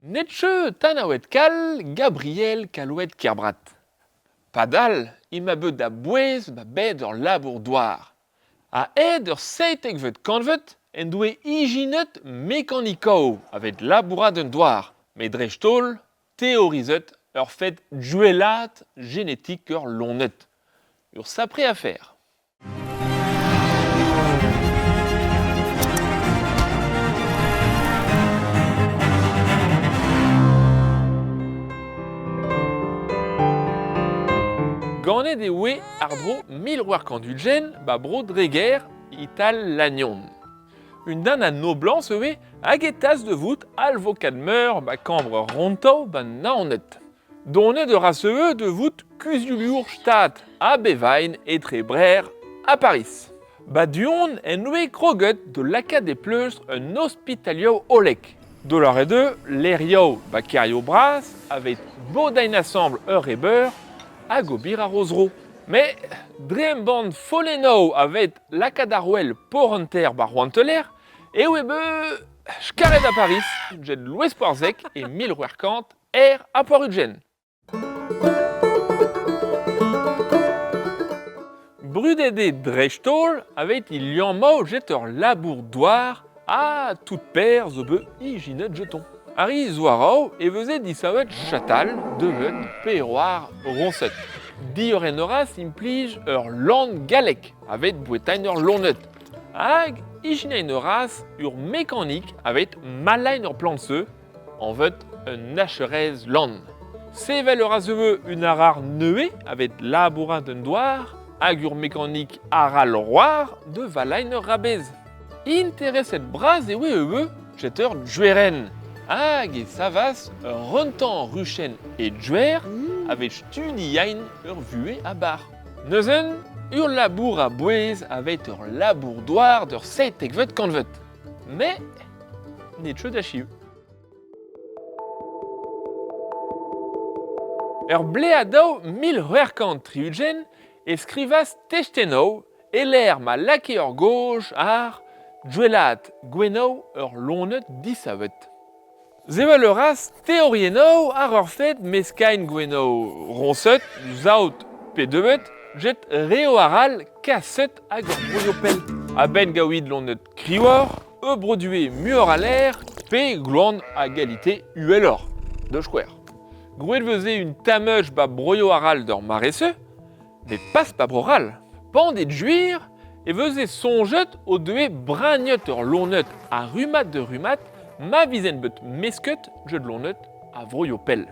Netcheu tanaouet kal Gabriel Kalouet Kerbrat. Padal ema bet da bouez ba bed ur labour-douar. A-hed ur seitekvet kantved en doe ijinet mekanikoù aveit labourat an douar, met dreist-holl teorizet ur fed duellaat genetik ur loened. Ur sapre afer. Ganet e oe àr-dro 1820 ba Bro-Dreger e-tal Lannion. Un den a noblañs e oe hag e tas da vout alvokad meur ba kambr Rontaou ba Naoned. Donet a ra seu da vout kuzuliour Stad ha bevain etre Brer ha Pariz. Ba du-hont en doe kroget da lakaat e pleustr un ospitalioù hollek. Da lâret eo lec'hioù ba kêrioù bras aveit bodañ asambl ur re beur hag ober ar o zro. Met dre embann follennoù aveit lakaat ar wel porrenter ba Rouanteler eo eo bet skaret da Pariz get Louis Porzec e 1800 R ha poar-ugent. Brudet eo dreist-holl aveit he liammoù get ur labour-douar ha tout perzh zo bet ijinet geton. Ar zouaraou e veze disavet chatal, devet pe war roñsed. Diorren a ras implij ur lann gallek aveit bouetain ur loened. Hag ijinañ a ras ur mekanik aveit malañ ur plant-se anvet un acherez lann. Sevel a ra zeu un arar nevez aveit labourat un douar hag ur mekanik arall roar de valain ur rabez. Intereset bras e oe ivez get ur juerenn hag e savas ur runtañ ruchenn e juer aveit studiañ ur vuhez a-bar. Neuzen, ur labour a-bouez aveit ur labour-douar d'ur seitekvet kantved. Met n'eo ket achiv. Er bleadoù 1660 e skrivas testennoù e-lec'h ma lakae ur goj àr duellaat gouennoù ur loened disavet. Sevel a ras teoriennoù àr ur fed meskain gouennoù roñsed, saout pe deuet get reoù arall kaset ag ur broioù pell. A-benn gaouit loened kriwoc'h, e produe muioc'h a lêr pe gloan a galite uheloc'h, da skouer. Groet veze un tameuch ba broioù arall d'ur mare-se, met pas ba Bro-C'hall. Pan eo gwir e veze soñjet o doe bragnet ur loened a rummad da rummad ma vizent bet mesket get loened a vroioù pell.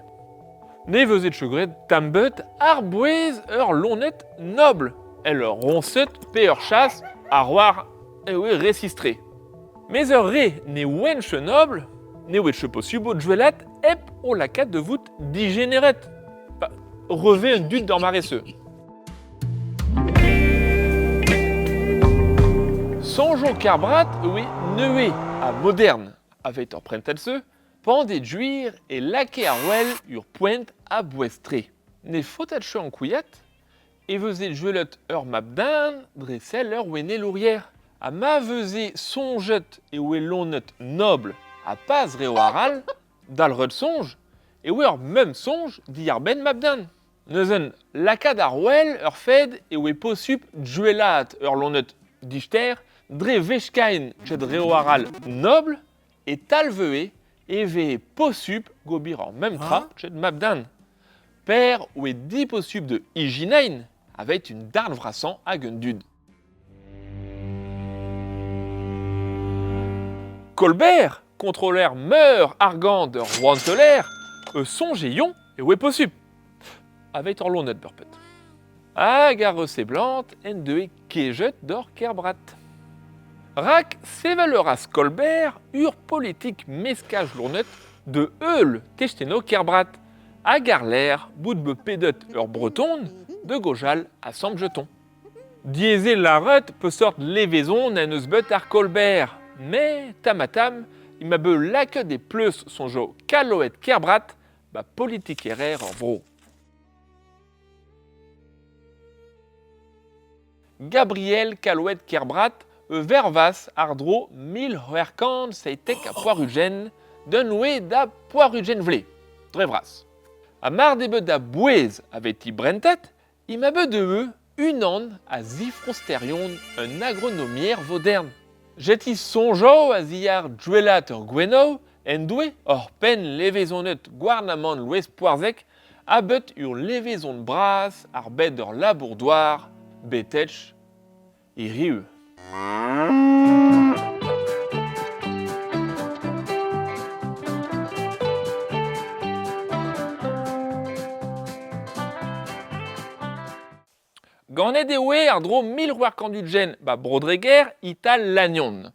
Ne veze ket graet tamm bet àr-bouez ur loened nobl, èl ur roñsed pe ur chas a oar e oe resistre. Mes ur re ne oent ket nobl ne oe ket posubl o duellat hep o lakaat da vout dijeneret. Ba, revez un dud d'ar mare-se. Soñjoù Kerbrat oe nevez ha modern aveit ur prentad-se, pan eo gwir e lakae ar wel ur poent a-bouez-tre. Ne faotat ket ankouaat e veze gwelet ur mab-den dre sell ur ouennelourier. Ha ma veze soñjet e oe loened nobl ha pas reoù arall, dalc'het soñj e oe ur mem soñj diàr-benn mab-den. Neuzen, lakaat ar wel ur fed e oe posupl duellaat ur loened dister dre veskain get reoù arall nobl e talveue e vehe posupl gober ar mem tra get mab-den. Per oe diposupl da ijinain aveit un darn vrasañ ag an dud. Colbert, kontroller meur argant ur rouanteler, eus soñjeion e oe posupl. Aveit ur loened beurpet. Hag ar seblant en deue kejet d'hor Kerbrat. Rak sevel a ras Colbert ur politik meskaj loened de heul testennoù Kerbrat hag àr-lerc'h bout bet pedet ur Breton de gojal asambl jeton. Diaes eo lâret peseurt levezon en deus bet ar Colbert, met tamm-ha-tamm ema bet lakaet e pleustr soñjoù Kaloed Kerbrat ba politikerezh ar vro. Gabriel Kaloued Kerbrat e vervas àr-dro 1697 d'un oe da poar-ugent vlez, dre vras. Ha mar d'eo bet da bouez a vez ti brentet, ema bet eu unan a zifrosterion un agronomier vodern. Jeti soñjoù a-ziàr duellat ur gwennoù en doe hor penn levezonet gouarnamant Loeiz Poarzeg ha bet ur levezon bras ar bed ur labour-douar betek hiriv. Ganet e oe àr-dro 1820 ba Bro-Dreger e-tal Lannion.